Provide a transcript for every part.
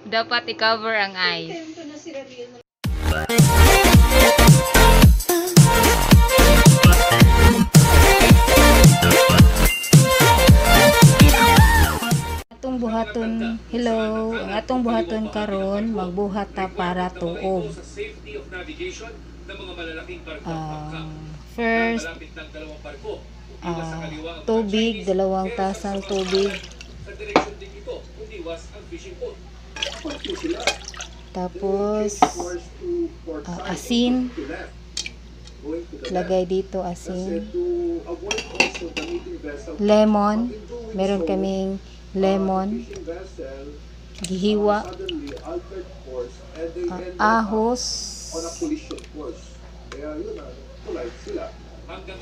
Dapat i-cover ang eyes. Atong buhaton, hello, ang atong buhaton karon, magbuhat ta para tuob. First, tubig, 2 tasang tubig. Tapos, asin. Lagay dito asin. Lemon. Meron kaming lemon. Gihiwa. Ahos.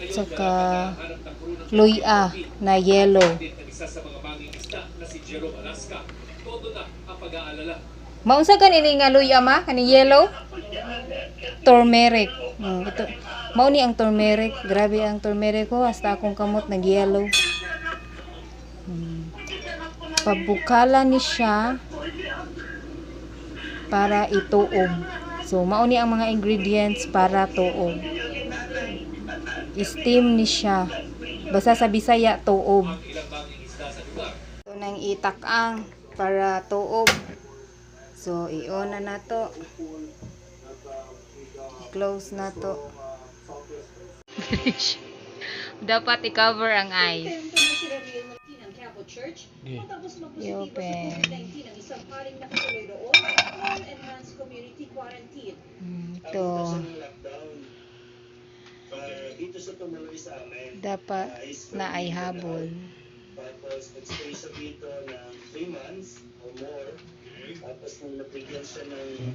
Tsaka luya na yellow. Maunsa gani nga luya, ma? Kani yellow? Turmeric. Ito. Mao ni ang turmeric. Grabe ang turmeric ko. Hasta akong kamot nag-yellow. Pabukala ni siya para ituob. So, mao ni ang mga ingredients para tuob. Steam ni siya. Basta sa Bisaya, tuob. Ito nang itakang para tuob. So, i-on na nato. Close na to. Dapat i-cover ang eyes. Church matapos I-open. mapositibo sa COVID-19 ang isang paring nakatuloy roon noong enhanced community quarantine. Ito. Dito siya tumuloy sa amin. Dapat Is na ay habol. Tapos nag-stay siya dito ng 3 months or more. Tapos nung nabigyan siya ng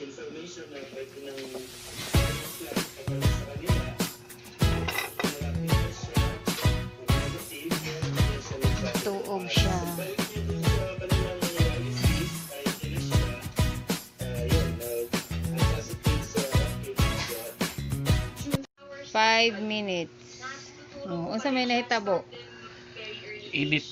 information na pwede ng flight pabalik sa kanila, malapit na siya, nag-negative, bigyan siya ng travel Tuob advice. Siya. Pagbalik niya dun sa kanilang dialysis, ay tinest siya. Yun, nag-positive sa HIV. 5 minutes. Oh, unsa may nahitabo? Init.